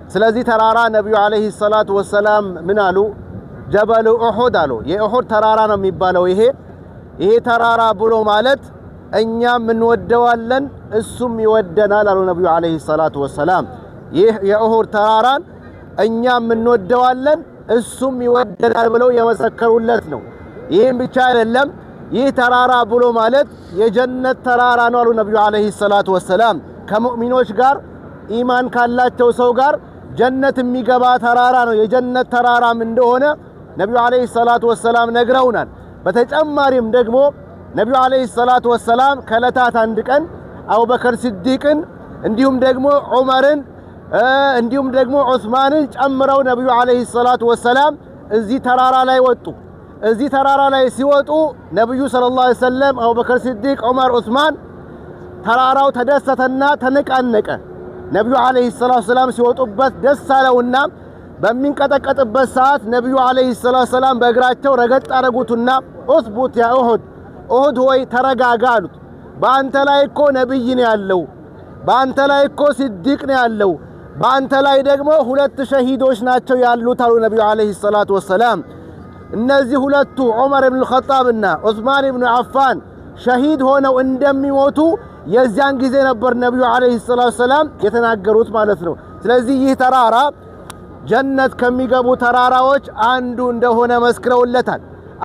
ስለዚህ ተራራ ነቢዩ ዓለይሂ ሰላቱ ወሰላም ምን አሉ? ጀበሉ ኡሑድ አሉ። የኡሑድ ተራራ ነው የሚባለው። ይሄ ተራራ ብሎ ማለት እኛም እንወደዋለን እሱም ይወደናል አሉ ነቢዩ ዓለይሂ ሰላቱ ወሰላም። ይህ የኡሑድ ተራራን እኛም እንወደዋለን እሱም ይወደናል ብለው የመሰከሩለት ነው። ይህም ብቻ አይደለም። ይህ ተራራ ብሎ ማለት የጀነት ተራራ ነው አሉ ነቢዩ ዓለይሂ ሰላቱ ወሰላም። ከሙእሚኖች ጋር፣ ኢማን ካላቸው ሰው ጋር ጀነት የሚገባ ተራራ ነው። የጀነት ተራራም እንደሆነ ነቢዩ ዓለይሂ ሰላቱ ወሰላም ነግረውናል። በተጨማሪም ደግሞ ነቢዩ ዓለይሂ ሰላቱ ወሰላም ከዕለታት አንድ ቀን አቡበከር ሲዲቅን፣ እንዲሁም ደግሞ ዑመርን፣ እንዲሁም ደግሞ ዑስማንን ጨምረው ነቢዩ ዓለይሂ ሰላቱ ወሰላም እዚህ ተራራ ላይ ወጡ። እዚህ ተራራ ላይ ሲወጡ ነቢዩ ሰለላሁ ዐለይሂ ወሰለም፣ አቡበከር ሲዲቅ፣ ዑመር፣ ዑስማን፣ ተራራው ተደሰተና ተነቃነቀ። ነቢዩ ዓለይሂ ሰላቱ ወሰላም ሲወጡበት ደስ አለውና በሚንቀጠቀጥበት ሰዓት ነቢዩ ዓለይሂ ሰላቱ ወሰላም በእግራቸው ረገጥ አረጉትና اثبت يا أحد፣ ኡሑድ ሆይ ተረጋጋ አሉት። በአንተ ላይ እኮ ነቢይ ነው ያለው፣ በአንተ ላይ እኮ ሲዲቅ ነው ያለው፣ በአንተ ላይ ደግሞ ሁለት ሸሂዶች ናቸው ያሉት አሉ ነቢዩ ዓለይሂ ሰላቱ ወሰላም። እነዚህ ሁለቱ ዑመር ብን ልኸጣብና ዑስማን ብኑ አፋን ሸሂድ ሆነው እንደሚሞቱ የዚያን ጊዜ ነበር ነቢዩ ዓለይሂ ሰላቱ ወሰላም የተናገሩት ማለት ነው። ስለዚህ ይህ ተራራ ጀነት ከሚገቡ ተራራዎች አንዱ እንደሆነ መስክረውለታል።